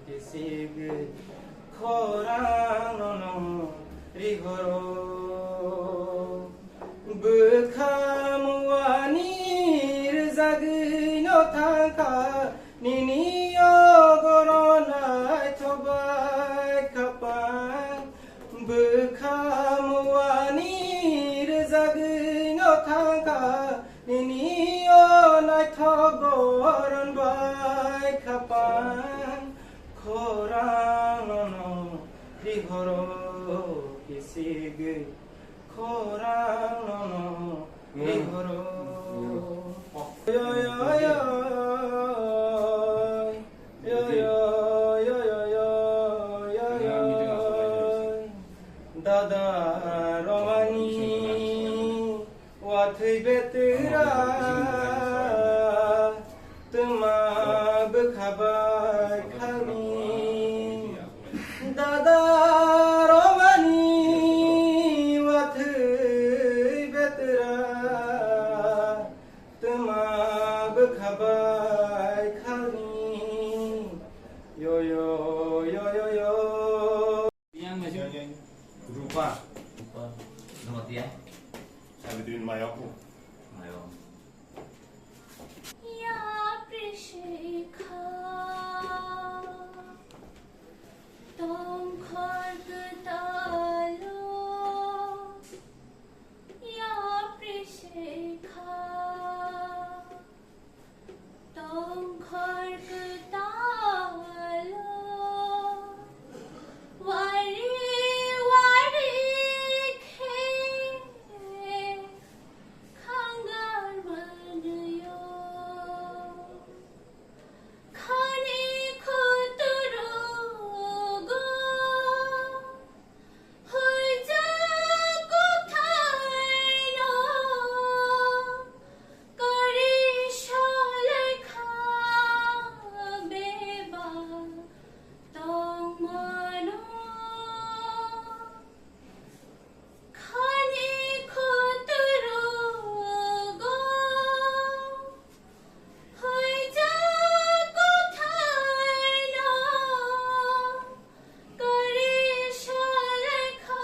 kisigwi khorang nono rihoro. Bwkha muani rwjagwi no thangkha, nini yogoro naithok bai khapang. Bwkha muani rwjagwi no thangkha, nini yo naithok goron bai khapang. Khorang nono rihoro kisigwi. Khorang nono rihoro. Yo, yo, yo, yo, yo, yo. Dada romani wathwi betra. Twma bwkha bai khani dada romani wathwi betra. Twma bwkha bai khani yo yo yo yo yo. Yang maju. Rupa. Rupa. Nomor dia. Sabitrin Mayapu. Mayo. Ya Prishikha, tongkhor kwtalo, ya Prishikha, tongkhor kwtalo, wari wari khe khangar manwi o. Khani khuturugo huijak kothaino kari salai kha bebak tongmano. Khani khuturugo huijak kothaino kari salai kha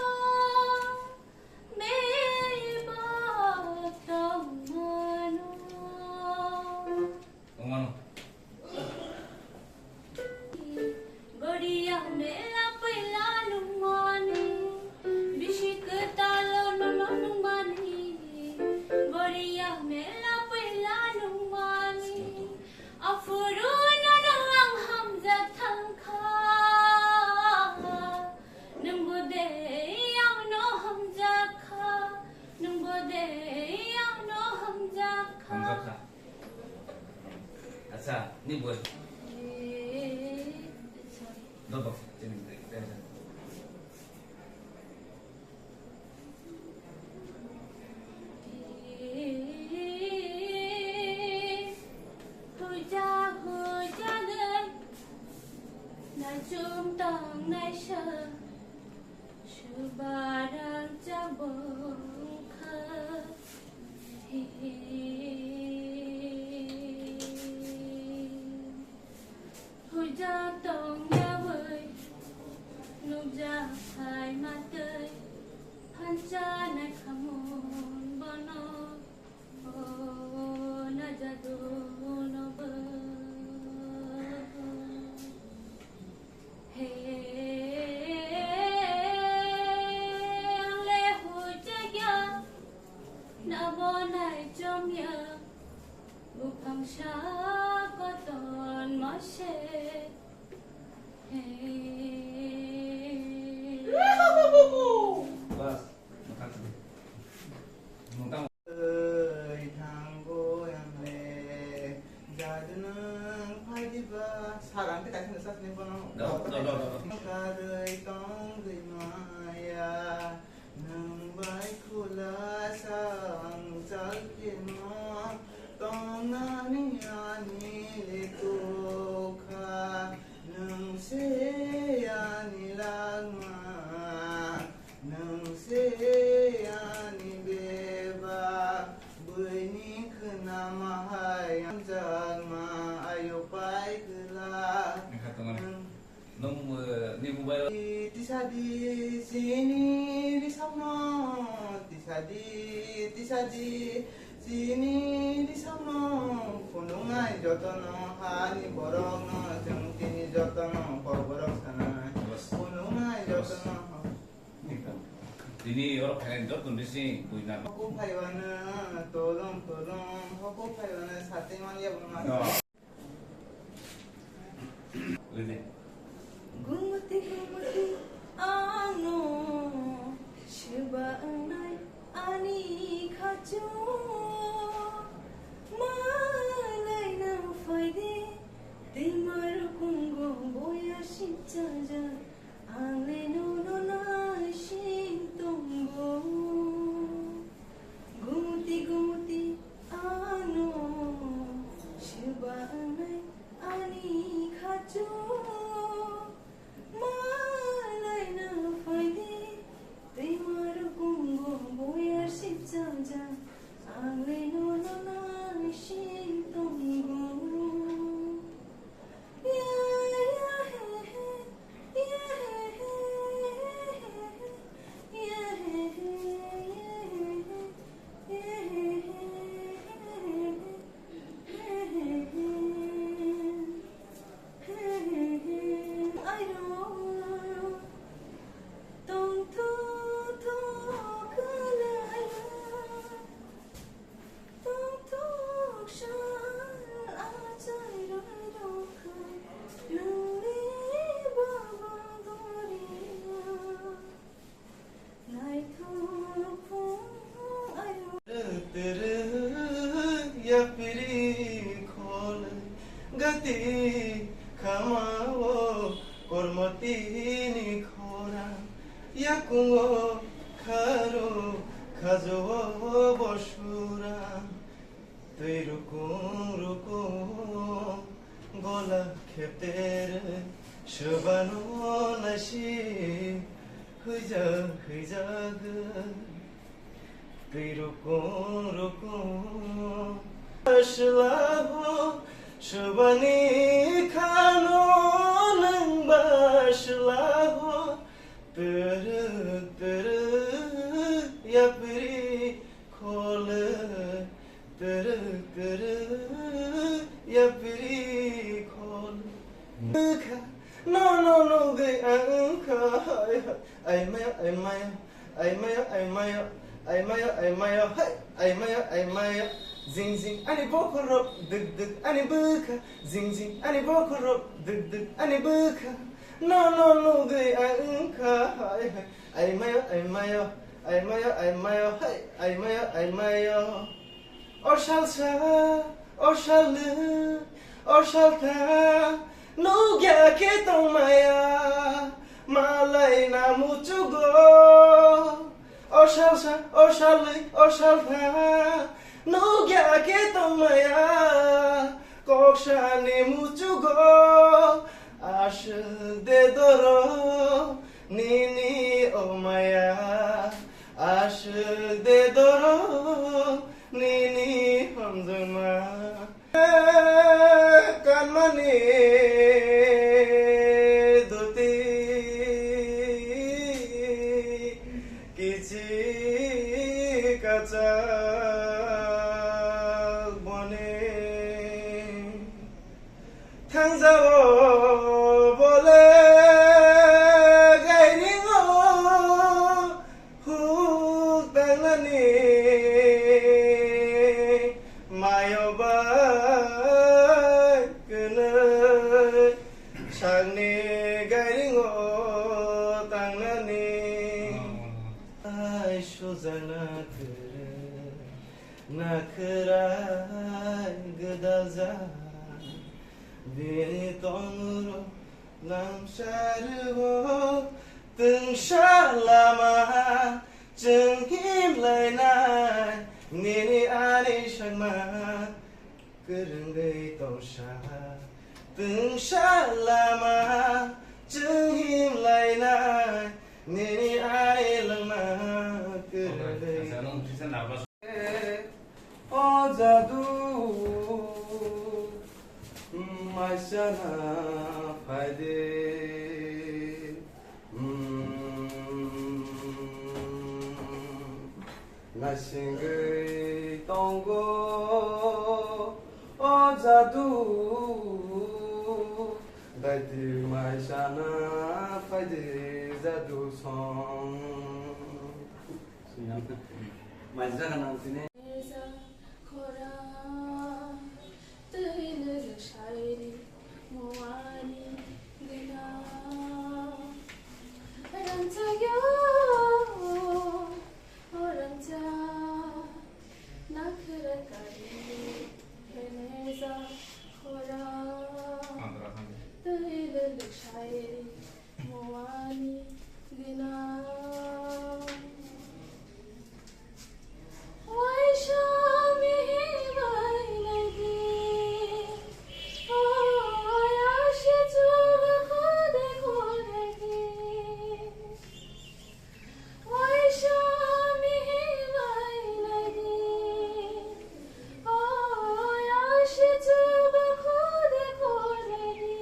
bebak tongmano. Tongmano. Goriya mela puila nungmani, bisi kwtalo nono nungmani. Goriya mela puila nungmani, aphuru nono ang hamjak thangkha. Nwngbo de angno hamjak kha, nwngbo de angno hamjak kha. Hamjak kha. Acha, ni boi. Eh, sorry. Dodo, sini, sini. Huja, huja, gel. Nai chum tang nai sa. Subarang chabung kha. Abo nai chomya buphang sa koton mase. Hey. Bas, makan. Mungtang. Oi, thango yang le, jadunang phai diba. Sarang te kaisa nasa sini bono. Do, do, do, do. Kadoi tong dui maya. Nwng bai khulasa ang chal kheno tongnani ani le tukha. Nwng se ani langma, nwng se ani bebak, buini khwnama hai hamjakma, ayuk pai kwlak. Nwng Nwng, eh, ni mobile. Tisadi chini risokno, tisadi, tisadi chini risokno, phunuknai jotono hani borokno, chwng tini jotono kokborok sanai. Bas. Phunuknai jotono. Tini oro phainai joto bising buina. Hoko phaiwano tolong tolong, hoko phaiwano satimang yabuma. No. Gumuti gumuti ano seba anai ani khachu malai na faide timar kungo boya sipchaja. Ang le nono naising tongo. Gumuti gumuti ano seba anai ani khachu malai na faide. Twima rukungo boyar sipchaja. Ang le nono naising tongo. Tongthok sal achai roi rokha, nwng le baba doriya. Naithok phung ayo. Yapiri khol gati khamao kormotini khorang. Yakungo kharo khajo bosura. Twi rukung rukung gola khepter swbano naisi huijak huijak. Twi rukung rukung. Basla ho swbani khano nwng basla ho. Pere pere yapri khole. Pere pere yapri khole. Bwkha no no nugwi ang kha hai hai. Ai maya ai maya. Ai maya ai maya. Ai maya ai maya. Hai. Ai maya ai maya. Jing jing ani bokhorok duk duk ani bwkha. Jing jing ani bokhorok duk duk ani bwkha. No no nugwi ang kha hai hai. Ai maya ai maya. Ai maya ai maya. Hai. Ai maya ai maya. O salsa, o salnwi, o saltha, nugya khe tongmaya, malai na muchugo. O salsa, o salnwi, o saltha, nugya khe tongmaya, koksani muchugo. Aswk de doro, nini o maya, aswk de doro, nini hamjakma. Kanmani duti kichi kachak boni. Thangjao bole gairingo huk tangnani. Nakhwrai gwdaljak bini tongmung lamsarwo twngsa lama chwng himlainai nini ani sakma kwrwngwi tongsa twngsa lama chwng himlainai nini ani langma kwrwngwi. O jadu, maisana phaidi, mm, naisingwi tongo. O jadu, daiti maisana phaidi jadu song. Maisana nang tini. Khorang twi lwrwk sairi muani gwnang. Rangchakya o rangchak nakhwra kari khenejak khorang twi lwrwk sairi muani gwnang. Waisa mihi bai nai di, o ya shi chuba khode khode di. Waisa mihi bai nai di, o ya shi chuba khode khode di.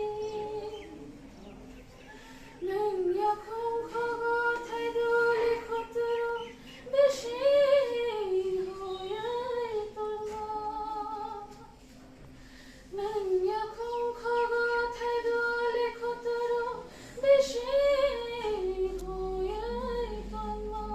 Nwng yakhung khogo thaiduli khotoro bisi huyai tongo. Nwng yakhung khogo thaiduli khotoro bisi huyai tongo.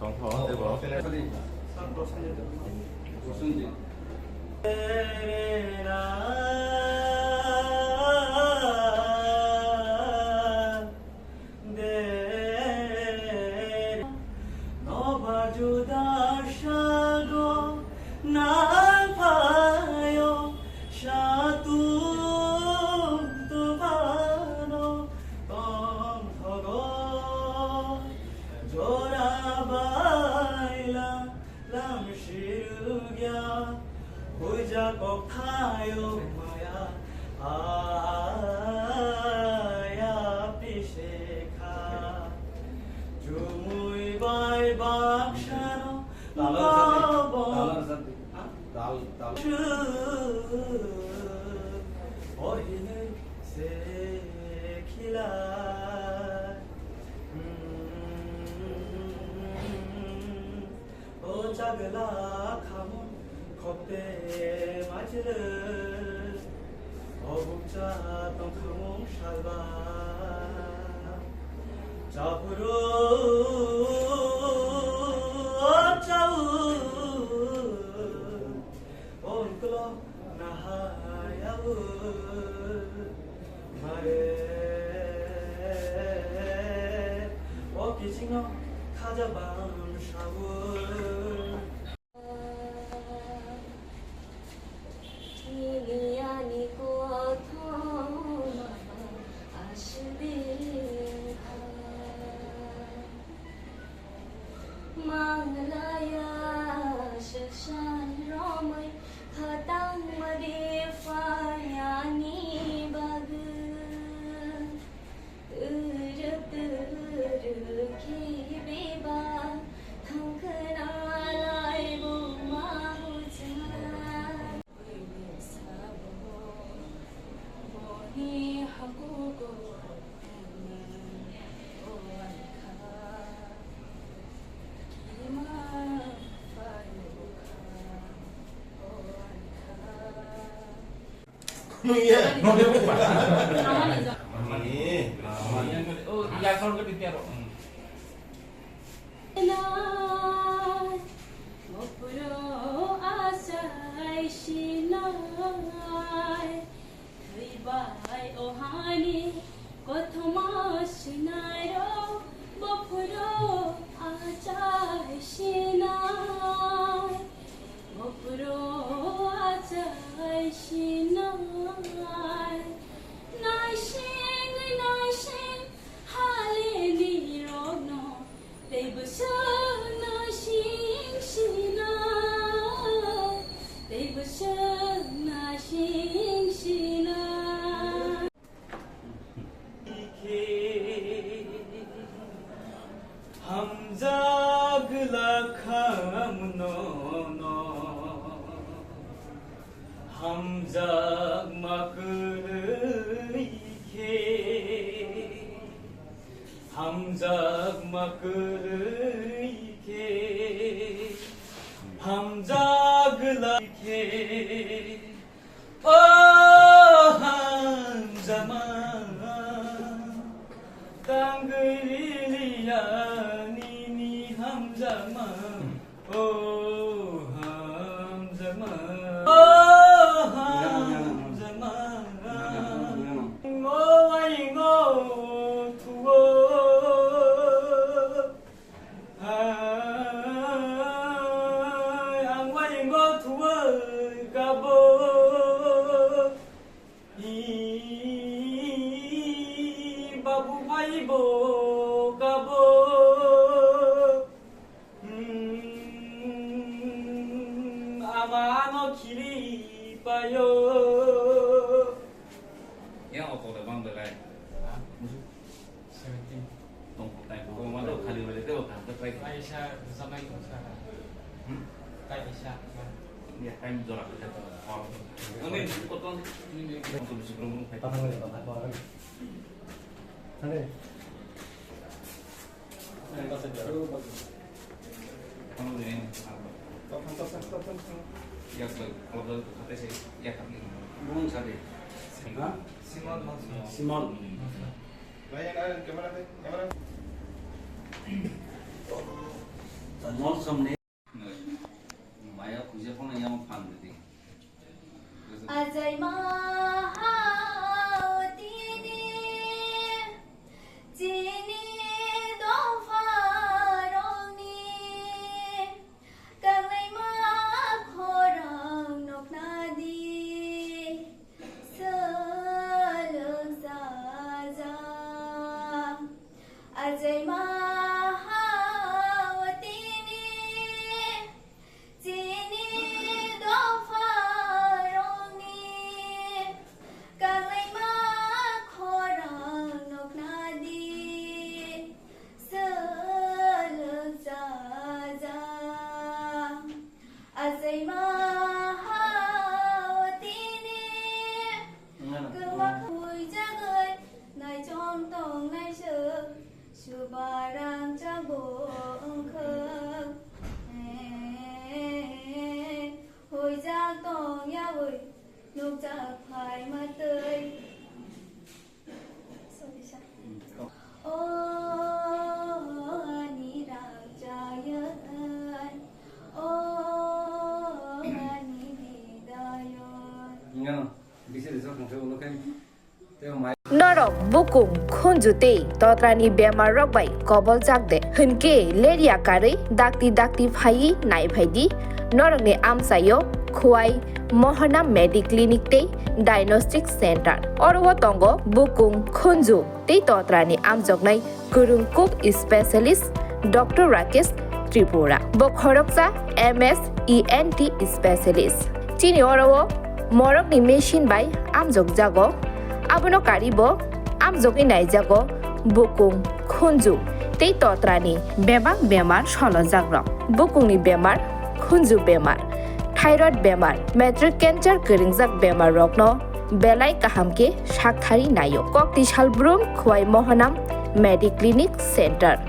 Tongkha, tei bo. Noba juda sago nang phaio, satung tubano tong thogo. Jora baila lam sirugya, huja kok thaio maya, aya pisekha. Chumui bai baksano Dal, dal, dal. Ohinui se khila. O chagla khamung khokte majre. O bukcha tongkhamung salba. Chapuru, o chau. Onklo nahayao mare, o kisingo khaja bam sao. Nini ani kothoma asli ha. Manglaya shashan romoi khatang madi fayani bagu. Urut Bopuro achai sinai, thwibai ohani kothoma sinai ro, bopuro achai sinai, bopuro achai sinai, naising naising halini rokno. Tei bwswkno sing sina, tei bwswkno sing sina. Hamjak lakham nono, hamjak ma kwrwi khe. Hamjakma kwrwi khe, hamjak lai khe, o hamjakma, tangwi liya nini hamjakma. O hamjakma, o hamjakma, o waingo thuo, hai, ang waingo thuo kabo. I babu bai bo kabo. Hmm, ama ano khiri payo. Yang oto le bang belai. Seventeen. Tong tai ko ma do khali wale te o kan ta try. Kaisa samai ko sara. Hmm? Kaisa. Ya, time jora ko ta. Nani ko ton. Ni ko bisi bro mo. Patang le, patang le. Hare. Ano ni. Patang, patang, patang, patang. Ya, so, kalau tu kata saya, ya, kan. Bung sade. Ha? Simon, Simon. Simon. Mol somni. Maya khuja kono yang phan didi. Ajaima ha tini chini dopha rokni kanglaima khorang nokna di. Swlwk jaja, ajaima ha tini chini dopha rokni kanglaima khorang nokna di. Swlwk jaja, ajaima ha tini kwma huijagwi naichong tongnai swk, subarang chabo wngkha. Huijak tong yawi nukjak phaima twi. Sorry, sir. O ani rangchayoi, o ani hidayoi. Ingano, bisi rijak mungkhe ulo khe, tei o mai. Norok bukung, khunju tei totrani bemar rok bai koboljak de? Hwnkhe lerya karwi dakti dakti phaiwi naiphai di. Norokni amchaio Khowai Mohana Mediclinic tei Diagnostic Center. Oro o tongo bukung, khunju tei totrani amjoknai kwrwng kuk specialist Doctor Rakesh Tripura. Bo khoroksa M S E N T specialist. Chini oro o morokni machine bai amjokjago. Abono karibo amjogwi naijago bukung, khunju tei totrani bebak bemar solojakrok. Bukungni bemar, khunju bemar, thyroid bemar, matric cancer kwrwngjak bemar rokno belai kaham khe sakthari naio. Kokti salbrum Khowai Mohanam Mediclinic Center.